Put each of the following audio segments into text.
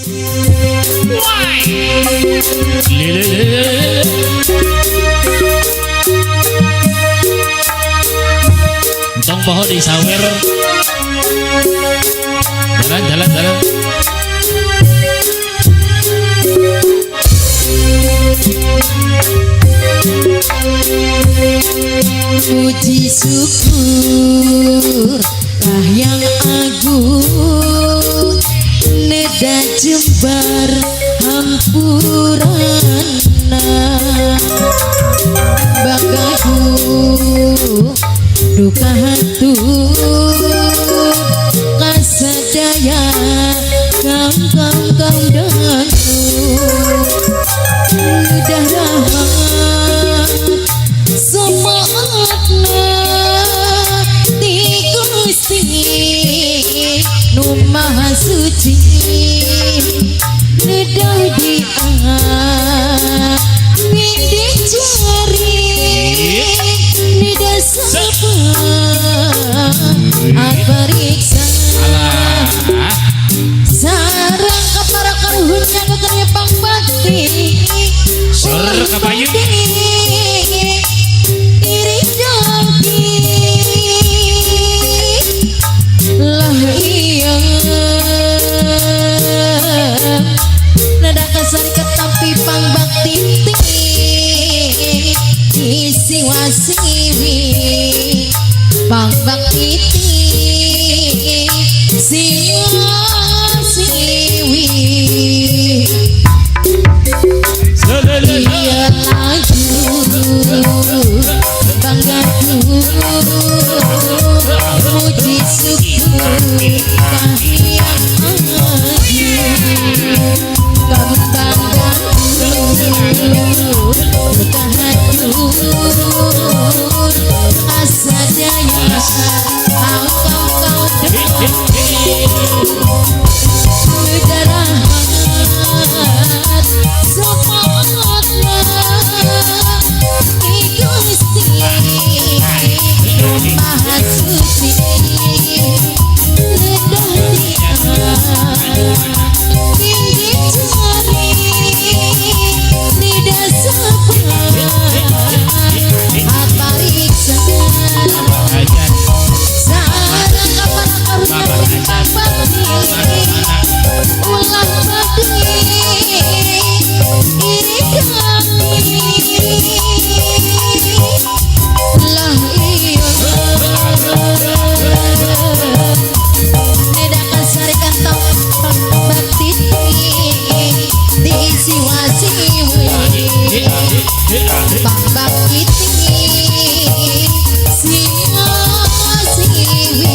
Entong poho disawer. Jalan jalan jalan. Puji syukur kahiyang agung neda jembar hampurana bagaku duka hatur kasadaya kam kam kam danu lidah rahmat semangatna ti Gusti nu Maha Suci lidah di pindi jari lidah sapa apariksa sarang kapara karuhun yang kaya pangbakti Sur kapayu. Iri dengki lah iya nada kasar ketampi pangbakti isi wasiwi pangbakti siwasiwi. Iya lagu banggaku muji syukur kahiyang agung kembang gaduh kahatur asadaya kau kau kau darahmat semangatna Gusti Maha Suci lidah tinggi jari lidah sapa apariksa sarang kapan karunya bakti ulah mati iri dengki lah iya neda kasarikan bakti di siwasiwi bakti siwasiwi.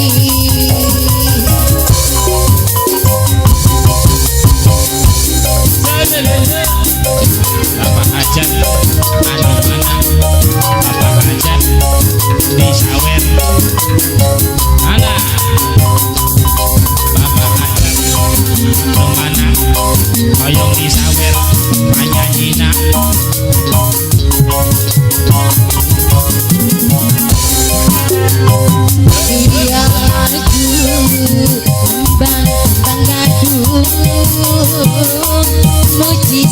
Bapak hajat anu mana, Bapak hajat disawer mana, Bapak hajat anu mana hoyong disawer panyanyina. Iya lagu kembang kembang gadung muji.